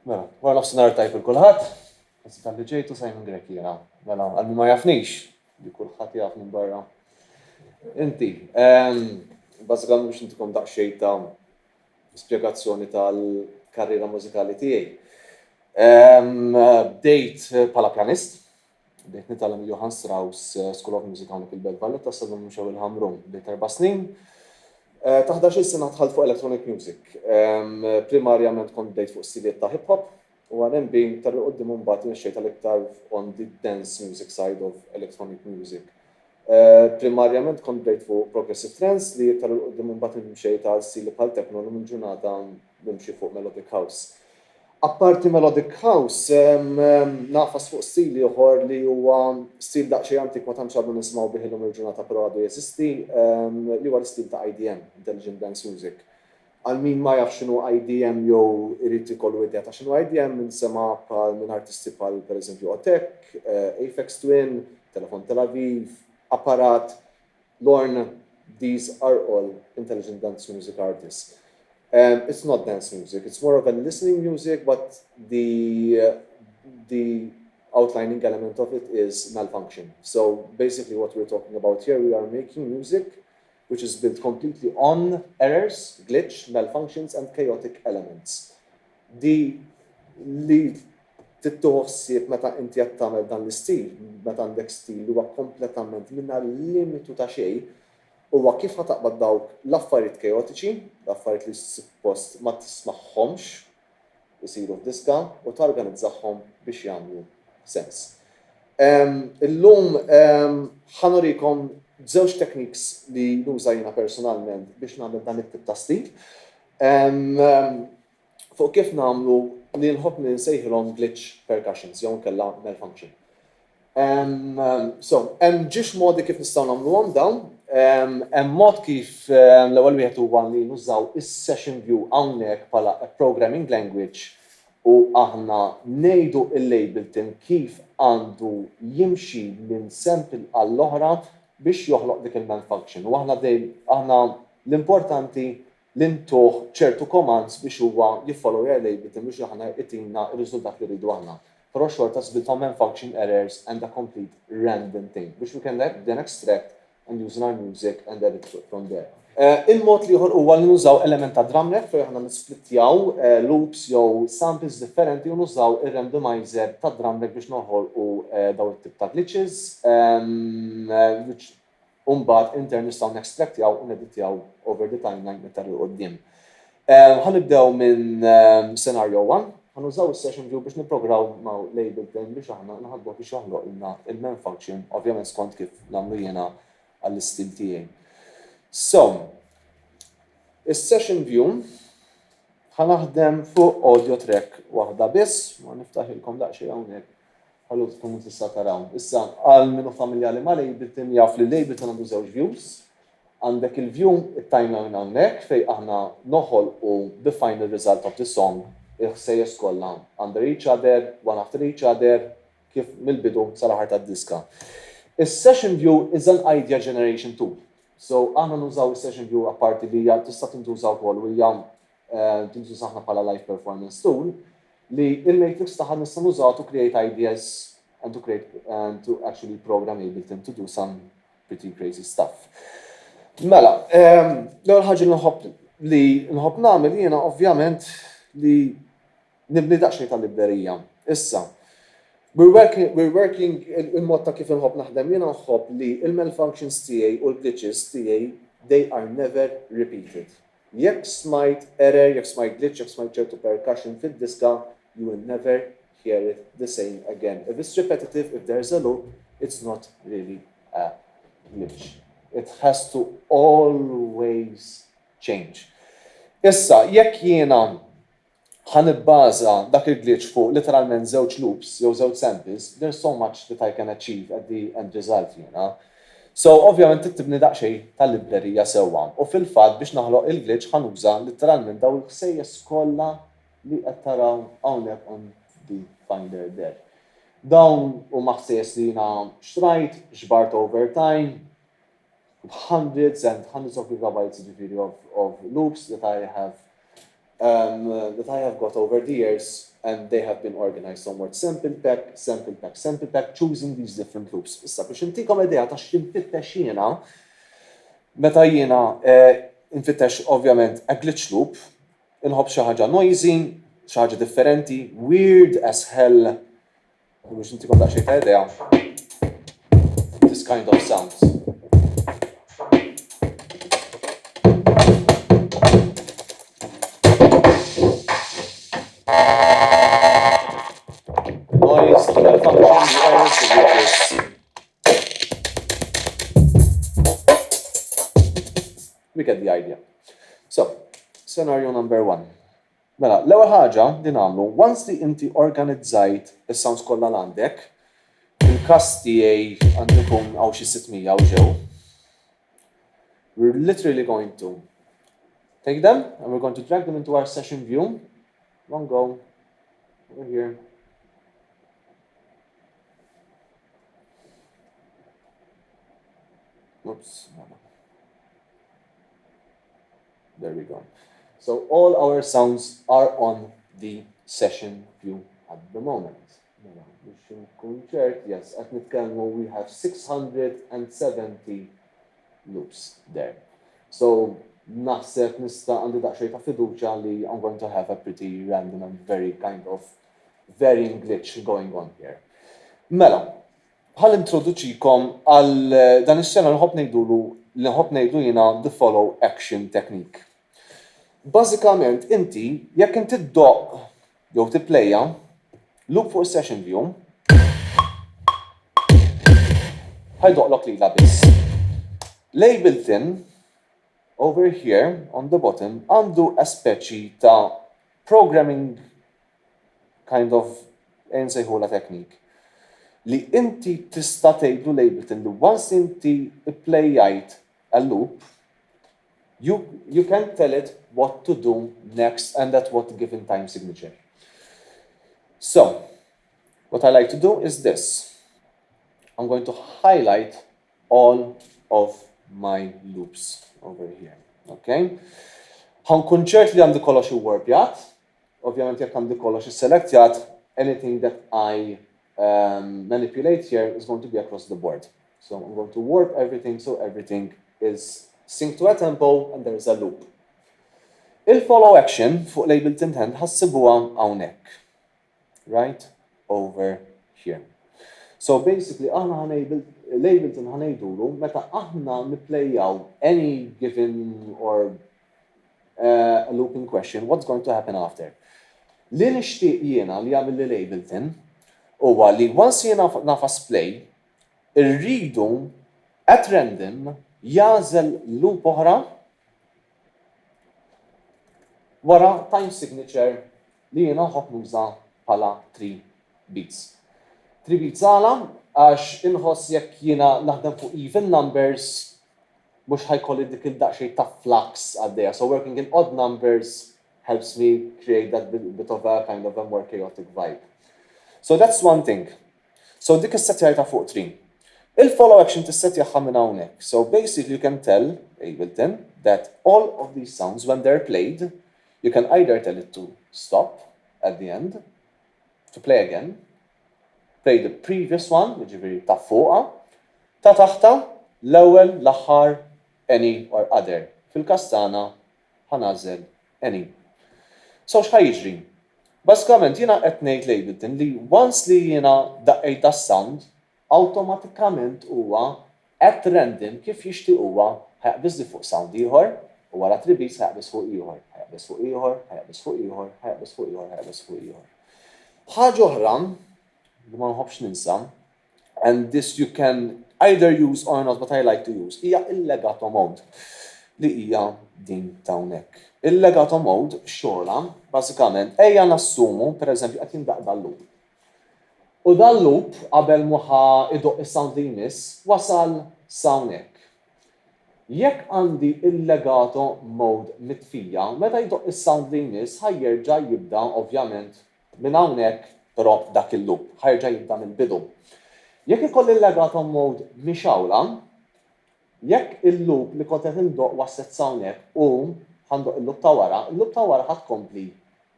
Mela, wara nofsinhar tajb il kulħadd, grazzi talli ġejtu. Simon Grech jiena. Mela, għal min ma jafnix, li kulħadd jaf minn barra. Inti, bażikament biex intikom daqsxejn ta' spjegazzjoni tal-karriera mużikali tiegħi. Bdejt bħala pjanist, bdejt nitgħallem il-Johann Strauss School of Music hawnhekk il-Belt Valletta, sal-lum mxew il-Ħamrun, bdejt 4 snin. Ta' 11 sena dħalt fuq electronic music. Primarjament kont bdejt fuq stilijiet ta' hip hop u R&B, iktar 'il quddiem mbagħad mexxejt għal iktar on the dance music side of electronic music. Primarjament kont bdejt fuq progressive trance li iktar 'il quddiem mbagħad imxejt għal stili bħal techno, l ġurnata nimxi fuq melodic house. Apparti melodic house, nagħfas fuq stili oħor li huwa stil daqsxejn antik, ma tantx għadna nisimgħu bih illum il-ġurnata, però għadu jeżisti, li huwa l-istil ta' IDM, Intelligent Dance Music. Għal min ma jafx x'inhu IDM jew irid ikollu idea ta' x'inhu IDM, insema bħal minn artisti bħal pereżempju Autechre, Aphex Twin, Telefon Tel Aviv, Apparat, Lorn, these are all intelligent dance music artists. It's not dance music, it's more of a listening music, but the outlining element of it is malfunction. So basically what we're talking about here, we are making music which is built completely on errors, glitch, malfunctions and chaotic elements. Di li tittoħsib meta inti qed tagħmel dan l-istil, meta għandek stil li huwa kompletament mingħajr limitu ta' xejn, huwa kif ħa taqbad dawk l-affarijiet kaotiċi, l-affarijiet li suppost ma tismagħhomx isiru f'diska, u torganizzahom biex jagħmlu sens. Illum ħa nurikom żewġ techniques li nuża jiena personalment biex nagħmel dan it-tip ta' stil. Fuq kif nagħmlu li nħobb li nsejħilhom glitch percussions jew nkella malfunction. So, hemm ġiex modi kif nistgħu nagħmluhom dawn. Hemm mod kif, l-ewwel wieħed huwa li nużaw is-session view hawnhekk bħala a programming language u aħna ngħidu l-Ableton kif għandu jimxi minn sample għall-oħra biex joħloq dik il-malfunction. U aħna dej aħna l-importanti li ntuh ċertu commands biex huwa jiffollow l-Ableton biex aħna jtina r-riżultat li rridu aħna. Però xorta built on malfunction errors and a complete random thing, which we can then extract and use in our music and edit from there. Il-mod l-ieħor huwa li nużaw element ta' drum rack fejn aħna nisplittjaw loops jew samples differenti u nużaw ir-randomizer ta' drum rack biex noħolqu daw it-tip ta' glitches, which mbagħad in turn nistgħu nextractjaw u neditjaw over the timeline iktar 'il quddiem. Ħa nibdew minn scenario 1, ħa nużaw is-session view biex nipprogrammaw l-Ableton biex aħna nħadbu biex joħloqilna il-malfunction, ovvjament skont kif nagħmlu jiena għall-istil tiegħi. So, is-session view, ħa naħdem fuq audio track waħda biss, ma niftaħilkom daqsxejn hawnhekk ħallu tkunu tista' taraw. Issa, għal min hu familjari ma' l-Ableton jaf li l-Ableton għandu żewġ views. Għandek il-view, it-timeline hawnhekk fejn aħna noħolqu the final result of the song, il-ħsejjes kollha under each other, one after each other, kif mill-bidu sal-aħħar tad-diska. Is-session view is an idea generation tool. So aħna nużaw is-session view, apparti li hija tista' tintuża wkoll u hija tintuża aħna bħala live performance tool, li il-matrix tagħha nista' nużaw to create ideas and to create and to actually program Ableton to do some pretty crazy stuff. Mela, l-ewwel ħaġa li nħobb nagħmel jiena ovvjament li nibni daqsxejn tal-librerija. Issa, we're working, il-mod ta' kif nħobb naħdem jiena, nħobb li il-malfunctions tiegħi u l-glitches tiegħi, they are never repeated. Jekk smajt error, jekk smajt glitch, jekk smajt ċertu percussion fid-diska, you will never hear it the same again. If it's repetitive, if there's a loop, it's not really a glitch. It has to always change. Issa, jekk jiena ħa nibbaża dak il-glitch fuq literalment żewġ loops jew żewġ samples, there's so much that I can achieve at the end result jiena. So, ovvjament, tibni daqsxejn tal-librerija sewwa. U fil-fatt biex naħloq il-glitch ħa nuża literalment daw il-ħsejjes kollha li qed taraw hawnhekk on the Finder there. Dawn huma ħsejjes li jiena xtrajt, ġbart over time, hundreds and hundreds of gigabytes, ġifieri, of loops that I have. um, that I have got over the years and they have been organized somewhat sample pack, sample pack, sample pack, choosing these different loops. Issa biex intikom idea ta' x'infittex jiena, meta jiena eh, nfittex ovvjament a glitch loop, inħobb xi ħaġa noisy, xi ħaġa differenti, weird as hell, u biex intikom daqsxejn ta' idea, this kind of sounds. The noise, the malfunction, the errors, the glitches. We get the idea. So, scenario number one. Mela, l-ewwel ħaġa li nagħmlu, once li inti organizzajt is-sounds kollha l għandek, fil-każ tiegħi għandu jkun hawn xi 600 u ġew, we're literally going to take them and we're going to drag them into our session view. One go, over here. Oops. There we go. So all our sounds are on the session view at the moment. Mela, biex nkun ċert, yes, qed nitkellmu we have 670 loops there. So naħseb nista' għandi daqsxejn ta' fiduċja li I'm going to have a pretty random and very kind of varying glitch going on here. Mela, Ħa nintroduċikom għal dan ix-xena li nħobb ngħidulu li nħobb ngħidlu jiena the follow action technique. Bażikament inti jekk inti ddoqq jew tipplejja loop fuq is-session view ħa jdoqqlok lilha biss. L-Ableton over here on the bottom għandu a speċi ta' programming kind of ejja nsejħulha technique, li inti tista' tgħidlu l-Ableton li once inti pplejjajt a loop, you, you can tell it what to do next and at what given time signature. So, what I like to do is this. I'm going to highlight all of my loops over here. Okay? Ħa nkun ċert li għandi kollox iwwarpjat, Ovvjament jekk għandi kollox isselettjat, anything that I um, manipulate here is going to be across the board. So I'm going to warp everything so everything is synced to a tempo and there's a loop. Il-follow action fuq l-Ableton Hand ħassibuha hawnhekk. Right over here. So basically aħna ħanejbil l-Ableton ħanejdulu meta aħna nipplejjaw any given or a looping question, what's going to happen after? Li nixtieq jiena li jagħmilli l-Ableton huwa li once jiena nagħfas play, irridu at random jagħżel loop oħra wara time signature li jiena nħobb nuża bħala 3 beats. 3 beats għala? Għax inħoss jekk jiena naħdem fuq even numbers mhux ħa jkolli dik il-daqsxejn ta' flux għaddejja. So working in odd numbers helps me create that bit of a kind of a more chaotic vibe. So that's one thing. So dik issettjajtha ta' fuq 3. Il-follow action tissettjaha minn hawnhekk. So basically you can tell Ableton that all of these sounds when they're played, you can either tell it to stop at the end, to play again, play the previous one, jiġifieri ta' fuqha, ta' taħtha, l-ewwel, l-aħħar, any or other. Fil-każ tagħna ħa nagħżel any. So x'ħa jiġri? Bażikament jiena qed ngħid l-Ableton li once li jiena daqqejt das-sound, awtomatikament huwa at random kif jixtieq huwa ħa jaqbiżli fuq sound ieħor u wara tribis ħa jaqbiż fuq ieħor, ħa jaqbiż fuq ieħor, ħa jaqbiż fuq ieħor, ħa jaqbiż fuq ieħor, ħa jaqbiż fuq ieħor. Ħaġa oħra li ma nħobbx ninsa, and this you can either use or not but I like to use, hija il-legato mode li hija din ta' hawnhekk. Il-legato mode xogħolha bażikament ejja nassumu pereżempju qed jindaqq dal-loop. U dal-loop qabel mhu ħa idoqq is-sound li jmiss wasal s'hawnhekk. Jekk għandi il-legato mode mitfija, meta jdoqq is-sound li jmiss ħa jerġa' jibda ovvjament minn hawnhekk però dak il-loop, ħa jerġa' jibda mill-bidu. Jekk ikolli l-legato mode mixgħula, jekk il-loop li kont qed indoqq waslet s'hawnhekk u. Ħa ndoqq il-loop ta' wara, il-loop ta' wara ħa tkompli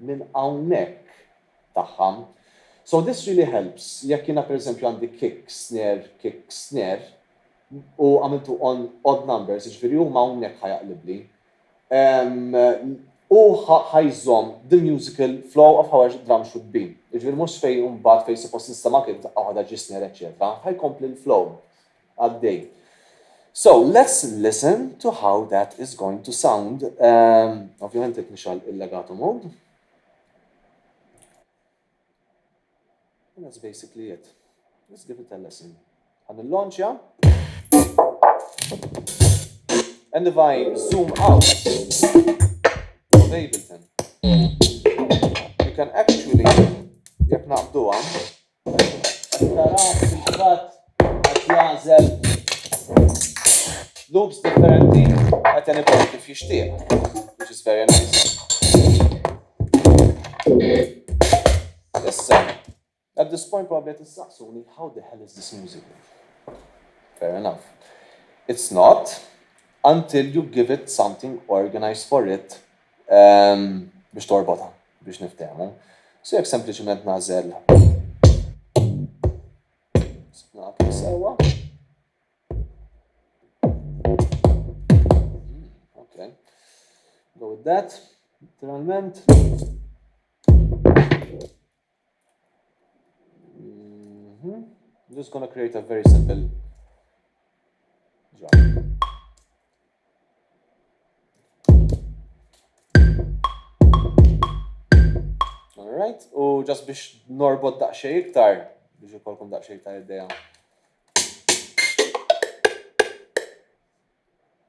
minn hawnhekk tagħha. So this really helps jekk jiena pereżempju għandi kick, snare, kick, snare u għamiltu on odd numbers, jiġifieri huma hawnhekk ħa jaqlibli. U ħa jżomm the musical flow of how a drum should be. Jiġifieri mhux fejn imbagħad fejn suppost nistema' kick f'daqqa waħda ġie snare eċċetera. Ħa jkompli l-flow għaddej. So let's listen to how that is going to sound. Ovvjament irid nixgħal il-legato mode. And that's basically it. Let's give it a listen. Ħa nil-launchja. And if I zoom out of Ableton, you can actually, jekk naqbduha, Qed taraw fil-fatt qed jagħżel loops differenti at any point kif jixtieq, which is very nice. Issa, at this point probably qed issaqsuni how the hell is this music? Fair enough. It's not until you give it something organized for it um, biex torbotha. Biex niftehmu. So jekk sempliċement nagħżel nagħti sewwa. Hmm, okay. Go with that. Literalment. Mm -hmm. I'm just gonna create a very simple drum. Alright, u just biex norbot daqsxejn iktar, biex ikolkom daqsxejn iktar idea.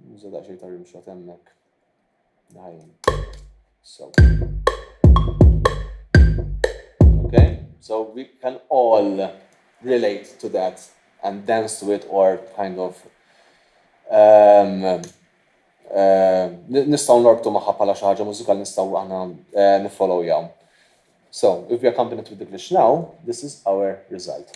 Nuża daqsxejn ta' rimshot hemmhekk. Ħajjin. So. Okay, so we can all relate to that and dance to it or kind of um, uh, nistgħu norbtu magħha bħala xi ħaġa mużikali nistgħu aħna uh, nifollowjaw. So, if we accompany it with the glitch now, this is our result.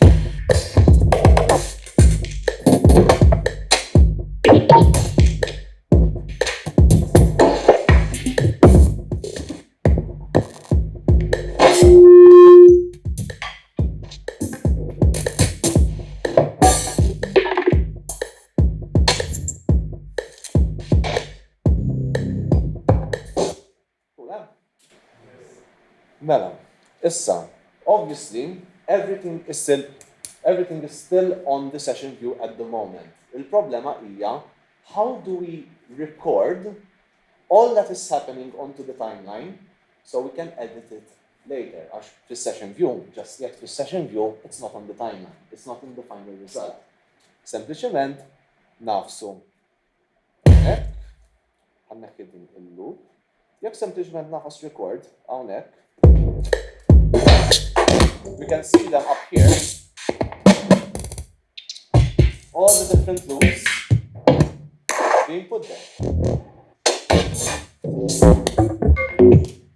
Mela, issa, obviously, everything is still everything is still on the session view at the moment. Il-problema hija how do we record all that is happening onto the timeline so we can edit it later għax fis-session view, just yet fis-session view, it's not on the timeline, it's not in the final result. Sempliċement nagħfsu hawnhekk, ħa nneħħi din il-loop. Jekk sempliċement nagħfas record hawnhekk, we can see them up here. All the different loops being put there.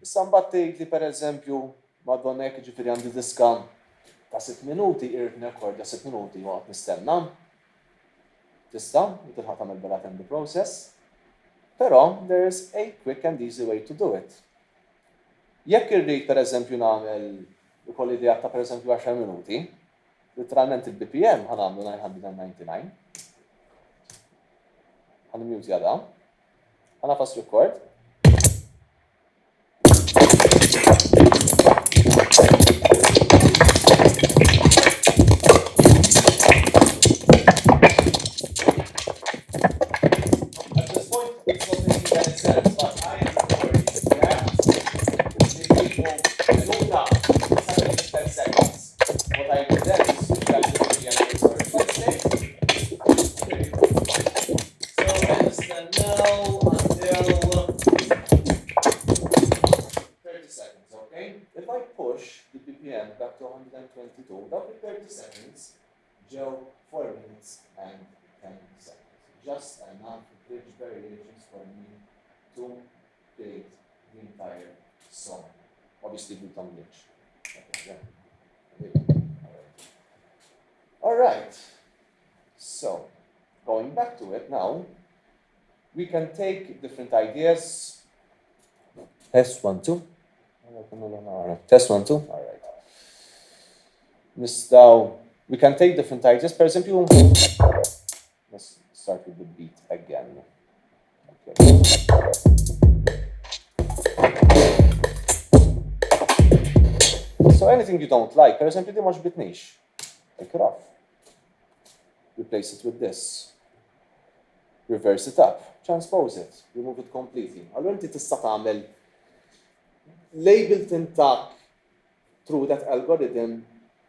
Issa mbagħad tgħidli pereżempju madonna jekk ġifieri għandi diska ta' 6 minuti irrid nirrekordja 6 minuti u noqgħod nistenna. Tista', u tilħaq tagħmel bella the process. Però there is a quick and easy way to do it. Jekk irrid pereżempju nagħmel ikolli idea ta' pereżempju 10 minuti, literalment il-BPM ħa nagħmlu 999. Ħa nimjutja da. Ħa nagħfas record. At this point, it's not making any sense, but I am recording that. Minuta, 10 seconds. What I do then is switch back to BPM recording. Let's say. So nistennew until 30 seconds, okay? If I push the BPM back to 122, dawk il-30 seconds ġew 4 minutes and 10 seconds. Just enough bridge variations for me to create the entire song. Obviously, with some glitch. Okay, yeah. All right. So, going back to it now, we can take different ideas. Test 1, 2. Test 1, 2. All right. Nistgħu, we can take different ideas. Per eżempju, let's start with the beat again. Okay. So anything you don't like, per eżempju, di ma għoġbitnix. Take it off. Replace it with this. Reverse it up. Transpose it. Remove it completely. Allora inti tista' tagħmel l-Ableton tak through that algorithm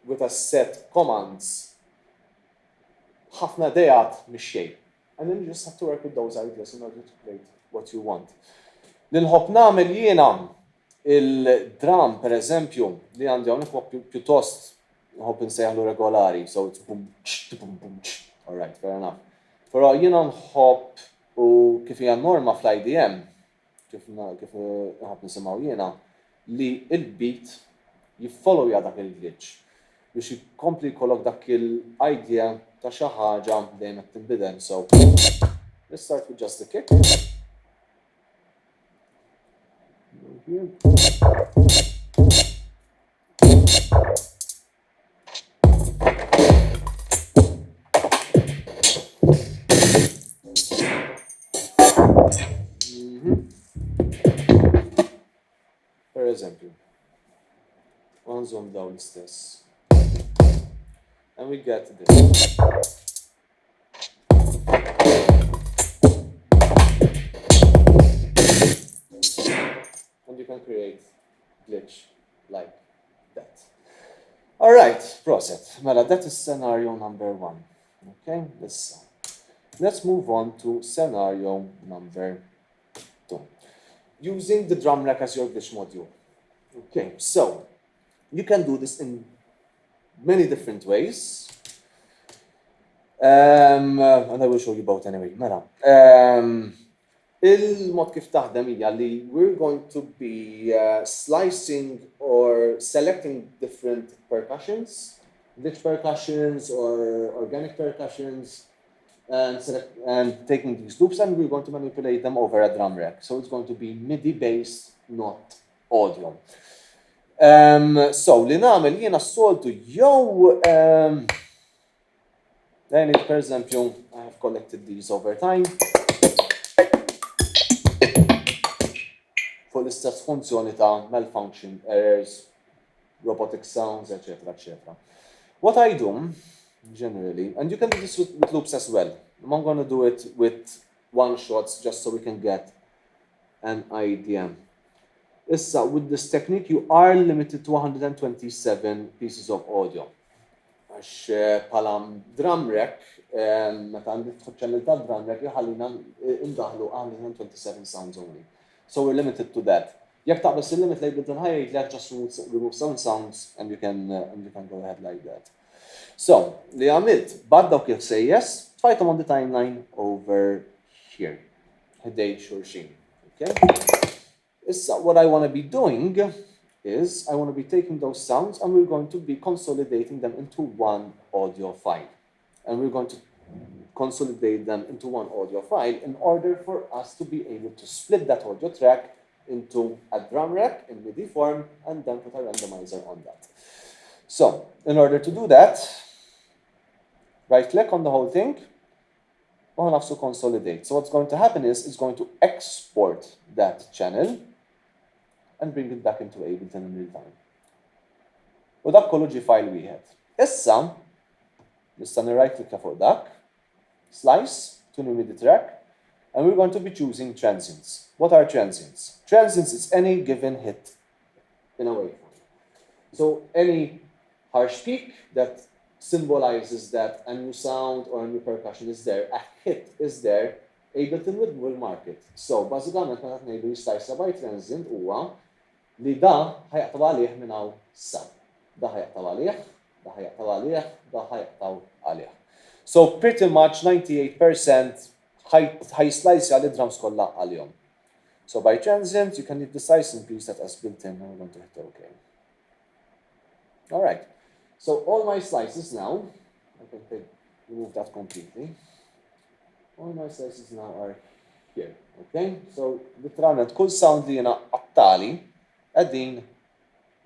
with a set commands ħafna ideat mix-xejn. And then you just have to work with those ideas in order to create what you want. Li nħobb nagħmel jiena il-drum per eżempju li għandi hawnhekk huwa pjuttost nħobb insejjaħlu regolari, so it's boom tx boom boom tx. All right, fair enough. Però jiena nħobb u kif hija norma fl-IDM, kif kif nħobb nisimgħu jiena, li il-beat jiffollowja dak il-glitch biex jkompli jkollok dak il-idea ta' xi ħaġa dejjem qed tinbidel. So, let's start with just the kick. Here. Per eżempju, nżomm dawn l-istess. And we get this. And you can create glitch like that. All right, prosit. Mela, that is scenario number one. Okay, issa. Let's move on to scenario number 2. Using the drum rack as your glitch module. Okay, so you can do this in many different ways. And I will show you both anyway. Mela, il-mod kif taħdem hija li we're going to be slicing or selecting different percussions, glitch percussions or organic percussions, and select and taking these loops and we're going to manipulate them over a drum rack. So it's going to be MIDI based, not audio. So li nagħmel jiena s-soltu jew per eżempju, I have collected these over time. Fuq l-istess funzjoni ta' malfunction, errors, robotic sounds, etc., etc. What I do, generally, and you can do this with loops as well. I'm going to do it with one shots just so we can get an idea. Issa, with this technique, you are limited to 127 pieces of audio. Għax bħala drum rack, meta għandi channel ta' drum rack, jħallina indaħlu 127 sounds only. So we're limited to that. Jekk taqbeż il-limit l-Ableton ħa jgħidlek just remove some sounds and you can go ahead like that. So, li għamilt, bad dawk il-ħsejjes, tfajthom on the timeline over here. Ħdejn xulxin. Okay? Issa, what I want to be doing is I want to be taking those sounds and we're going to be consolidating them into one audio file. And we're going to consolidate them into one audio file in order for us to be able to split that audio track into a drum rack in MIDI form and then put a randomizer on that. So, in order to do that, right click on the whole thing, we'll have to consolidate. So what's going to happen is it's going to export that channel and bring it back into Ableton in real time. U dak kollu ġi file wieħed. Issa, nista' right click fuq dak, slice to new MIDI track, and we're going to be choosing transients. What are transients? Transients is any given hit in a waveform. So any harsh peak that symbolizes that a new sound or a new percussion is there, a hit is there, Ableton will mark it. So, bażikament meta ngħidu slice by transient huwa li da ħa jaqta' għalih minn hawn sa. Da ħa jaqta' għalih, da ħa jaqta' għalih, da ħa jaqta' għalih. So pretty much 98% ħa jislice għal drums kollha għalihom. So by transient, you can leave the slicing preset as built in and we're going to hit OK. All right. So all my slices now, I can take, remove that completely. All my slices now are here, okay? So, literalment kull sound li jiena qattali qegħdin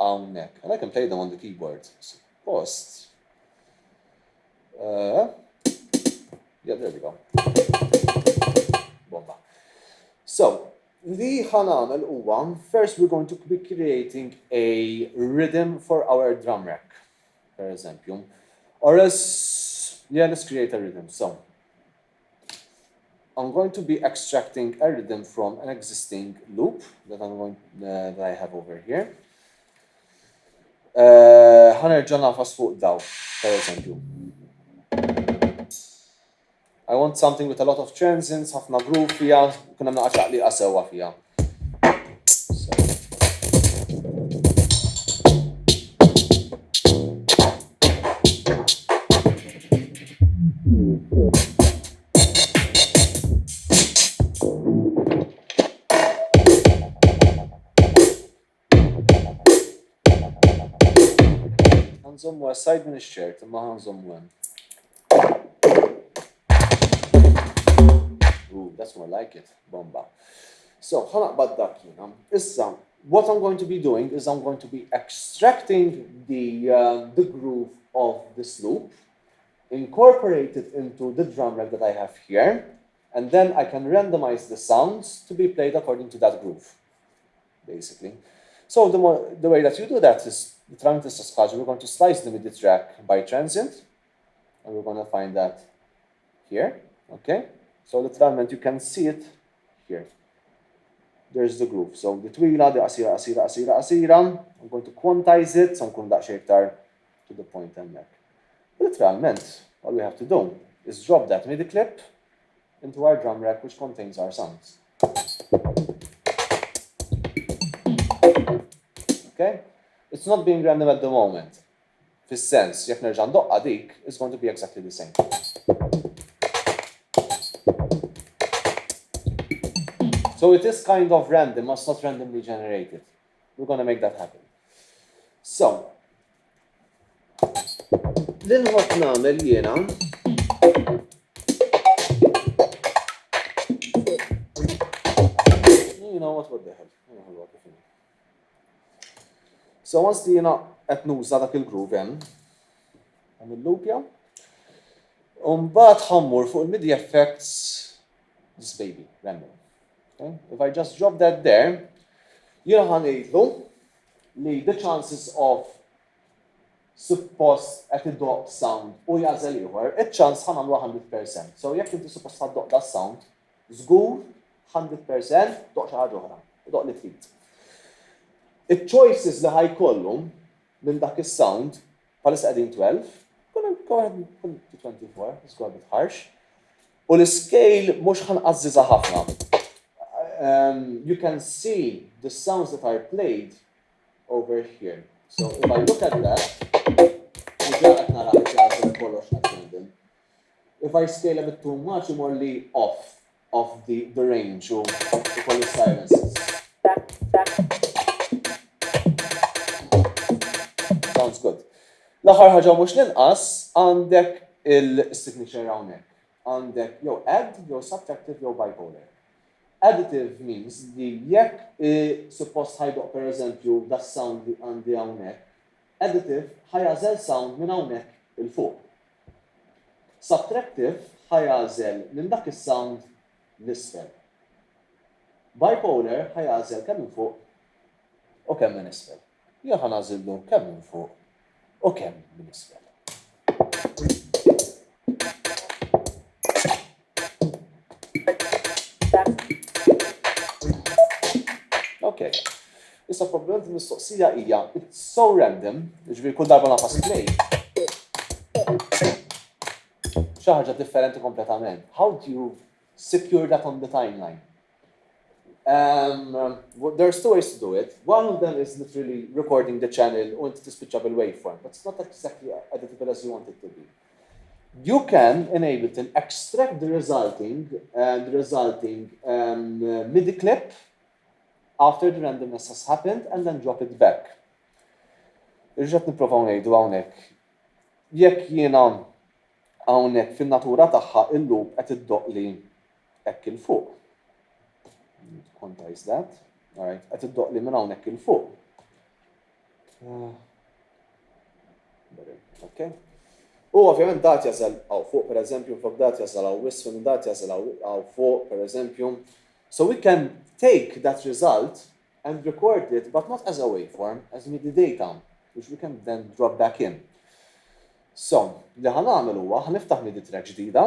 hawnhekk. And I can play them on the keyboard. Suppost. Uh, yeah, there we go. Bomba. So, li ħa nagħmel huwa, first we're going to be creating a rhythm for our drum rack, per eżempju. Or else, yeah, let's create a rhythm. So, I'm going to be extracting a rhythm from an existing loop that I'm going uh, that I have over here. Uh, ħa nerġa' nagħfas fuq daw, per eżempju. I want something with a lot of transients, ħafna groove fija, kun hemm naqa' ċaqliqa sewwa fija. Ħa nżommu aside minn ix-ċert, imma ħa nżommu hemm. Ooh, that's more like it. Bomba. So, ħa naqbad dak jiena. Issa, what I'm going to be doing is I'm going to be extracting the, uh, the groove of this loop, incorporate it into the drum rack that I have here, and then I can randomize the sounds to be played according to that groove, basically. So the, more, the way that you do that is, literalment l-istess ħaġa, we're going to slice the MIDI track by transient, and we're going to find that here, okay? So literalment you can see it here. There's the groove. So di twila, di qasira, qasira, qasira, qasira. I'm going to quantize it, so nkun daqsxejn iktar to the point hemmhekk. Literalment, all we have to do is drop that MIDI clip into our drum rack which contains our sounds. Okay? It's not being random at the moment. Fis-sens, jekk nerġa' ndoqqa dik, it's going to be exactly the same. So it is kind of random, it's not randomly generated. We're going to make that happen. So, li nħobb nagħmel jiena You know what, what the hell? So once li jiena qed nuża dak il-groove hemm, hemm il-loopja, u mbagħad ħammur fuq il-MIDI effects this baby, random. Okay? If I just drop that there, jiena ħa ngħidlu li the chances of suppost qed idoqq sound u jagħżel ieħor, iċ-ċans ħa nagħmlu 100%. So jekk inti suppost ħa ddoqq da sound, żgur 100% doqq xi ħaġa oħra, doqq li trid. Iċ-choices li ħa jkollu minn dak is-sound bħalissa qegħdin 12, gonna go ahead and put to 24, let's go a bit harsh. U l-scale mhux ħa nqażżiżha ħafna. Um, you can see the sounds that are played over here. So if I look at that, diġà qed nara qed jagħżel kollox at random. If I scale a bit too much, imorli off of the, the range u ikolli silences. Sounds good. L-aħħar ħaġa mhux l-inqas għandek il-signature hawnhekk. Għandek jew add, jew subtractive, jew bipolar. Additive means li jekk suppost ħa jdoqq per eżempju da sound li għandi hawnhekk, additive ħa jagħżel sound minn hawnhekk 'il fuq. Subtractive ħa jagħżel minn dak is-sound 'l isfel. Bipolar ħa jagħżel kemm minn fuq u kemm minn isfel. Jien ħa nagħżillu kemm minn fuq u kemm minn isfel. Ok. Issa probabbilment il-mistoqsija hija it's so random, jiġifieri kull darba nagħfas play. Xi ħaġa differenti kompletament. How do you secure that on the timeline? Um, there's two ways to do it. One of them is literally recording the channel u inti tispiċċa bil-waveform, but it's not exactly editable as you want it to be. You can in Ableton extract the resulting, uh, the resulting um, MIDI clip after the randomness has happened and then drop it back. Irġat niprofaw ngħidu hawnhekk. Jekk jiena hawnhekk fin-natura tagħha il-loop qed iddoqli hekk il fuq. Quantize that. Alright, qed iddoqli minn hawnhekk 'il fuq. Ah. Okay. U ovvjament dat jasal hawn fuq, per eżempju, fuq dat jasal hawn isfel, dat jasal hawn fuq, per eżempju. So we can take that result and record it, but not as a waveform, as MIDI data, which we can then drop back in. So, li ħa nagħmel huwa ħa niftaħ MIDI track ġdida.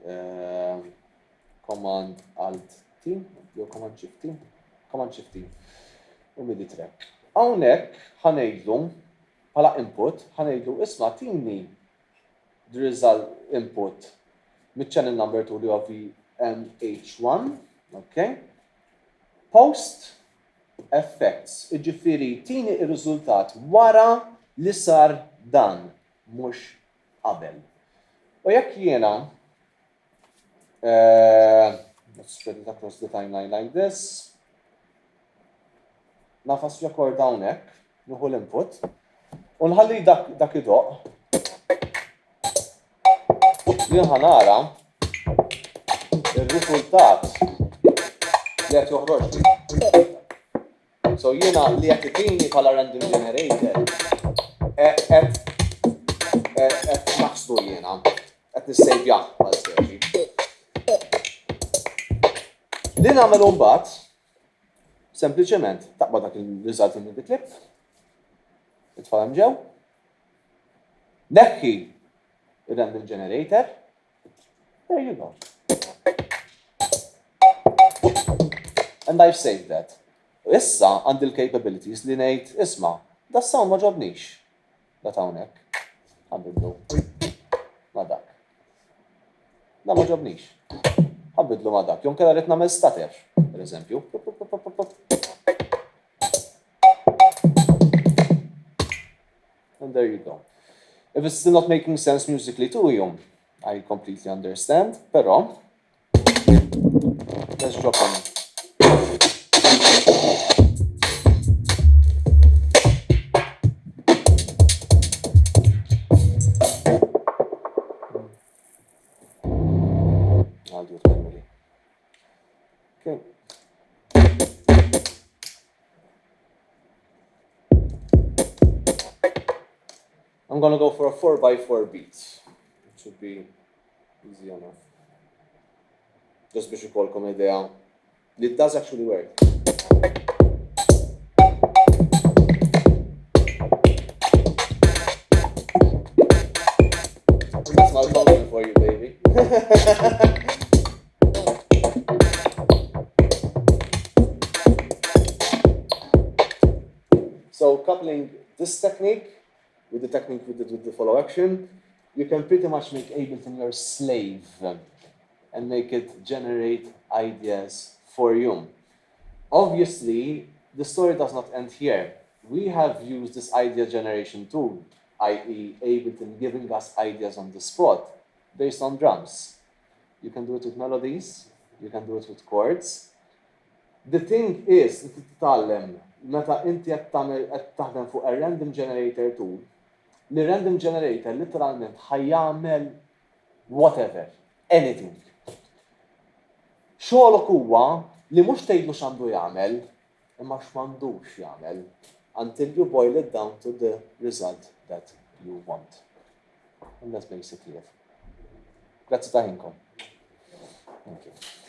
Eh, command Alt T, jew Command Shift T, Command Shift T, u MIDI track. Hawnhekk ħa ngħidlu bħala input, ħa ngħidlu isma' tini the result input mit-channel number 2 li huwa VMH1, ok? Post effects, jiġifieri tini r-riżultat wara li sar dan, mhux qabel. U jekk jiena uh, let's spread it across the timeline like this. Nafas record hawnhekk, nieħu l-input, u nħalli dak, dak idoq. Jien ħanara ir-riżultat li qed joħroġ. So jiena li qed itini bħala random generator qed qed naħsdu jiena, qed nissejvjah bħal speċi. Li nagħmel imbagħad sempliċement taqbad dak il-result minn clip, itfa' hemm ġew, neħħi ir-random generator, There you go. And I've saved that. U issa għandi l-capabilities li ngħid isma' da sound ma ġobnix. Da hawnhekk. Ħa nbidlu ma dak. Da ma ġobnix. Ħa nbidlu ma dak. Jew inkella rrid nagħmel stutter, per eżempju. And there you go. If it's still not making sense musically to you, I completely understand, però let's drop on. I'll do it manually. Okay. I'm gonna go for a 4x4 beat. It should be easy enough. Just biex ikolkom idea li it does actually work. That's malfunction for you, baby. So coupling this technique with the technique we did with the follow action, you can pretty much make Ableton your slave and make it generate ideas for you. Obviously, the story does not end here. We have used this idea generation tool, i.e. Ableton giving us ideas on the spot based on drums. You can do it with melodies, you can do it with chords. The thing is, li titgħallem meta inti qed tagħmel qed taħdem fuq a random generator tool, li random generator literalment ħa jagħmel whatever, anything. Xogħolok huwa li mhux tgħidlu x'għandu jagħmel, imma x'm'għandux jagħmel until you boil it down to the result that you want. And that's basically it. Grazzi ta' ħinkom. Thank you.